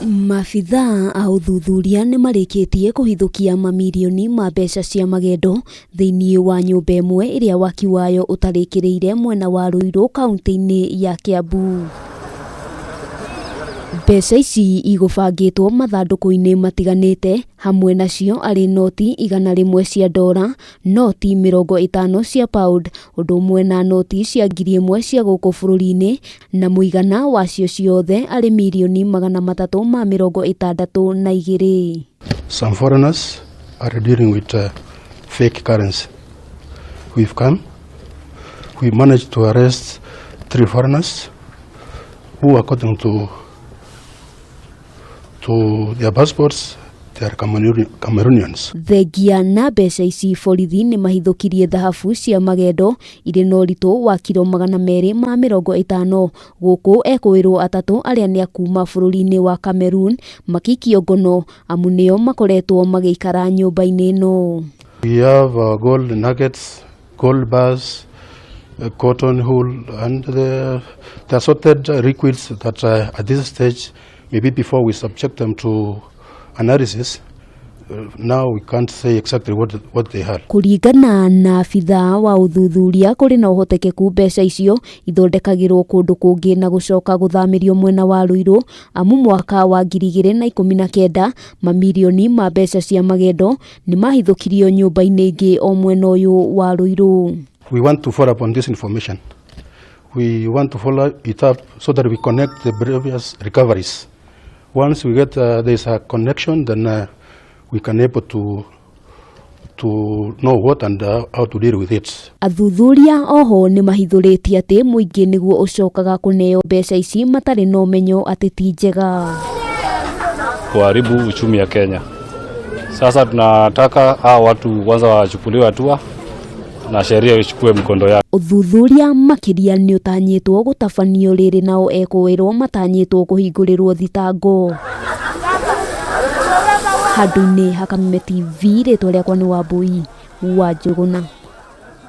Maabithaa a ũthuthuria nĩ marĩkĩtie kũhithũkia mamirioni ma mbeca cia magendo thĩinĩ wa nyũmba ĩmwe ĩrĩa waki wayo ũtarĩkĩrĩire mwena wa Ruiru kaunti-inĩ ya Kiambu. Mbeca ici igũbangĩtwo mathandũkũ-inĩ matiganĩte hamwe nacio arĩ noti 100 cia ndora, noti 50 cia pound, ũndũ ũmwe na noti cia 1000 cia gũkũ bũrũri-inĩ na mũigana wacio ciothe arĩ mirioni 362. Some foreigners are dealing with fake currency. We've come, we managed to arrest 3 foreigners who, according to their passports, they are Cameroonians. Thengia na mbeca ici borithi nĩ mahithũkirie thahabu cia magendo irĩ na ũritũ wa kiro 250 gũkũ ekũĩrwo atatũ arĩa nĩ a kuma bũrũri-inĩ wa Cameroon makĩikio ngono amu nĩo makoretwo magĩikara nyũmba-inĩ ĩno. We have gold nuggets, gold bars, cotton wool, and the assorted liquids that at this stage, maybe before we subject them to analysis, now we can't say exactly what they are. Kũringana na abithaa wa ũthuthuria kũrĩ na ũhotekeku mbeca icio ithondekagĩrwo kũndũ kũngĩ na gũcoka gũthamĩrio mwena wa Ruiru amu mwaka wa 2019 mamirioni ma mbeca cia magendo nĩ mahithũkirio nyũmba-inĩ ĩngĩ o mwena ũyũ wa Ruiru. We want to follow up on this information. We want to follow it up so that we connect the previous recoveries. Once we get there's a connection, then we can able to know what and how to deal with it. Athuthuria oho nĩ mahithũrĩtie atĩ mũingĩ nĩguo ũcokaga kũneo mbeca ici matarĩ na ũmenyo atĩ ti njega. Kuharibu uchumi ya Kenya. Sasa tunataka hao watu kwanza wachukuliwe hatua na sheria ichukue mkondo yake. Ũthuthuria makĩria nĩ ũtanyĩtwo gũtabanio rĩrĩ nao ekũĩrwo matanyĩtwo kũhingũrĩrwo thitango. Handũ-inĩ ha Kameme TV, rĩtwa rĩakwa nĩ Wambui wa Njũgũna.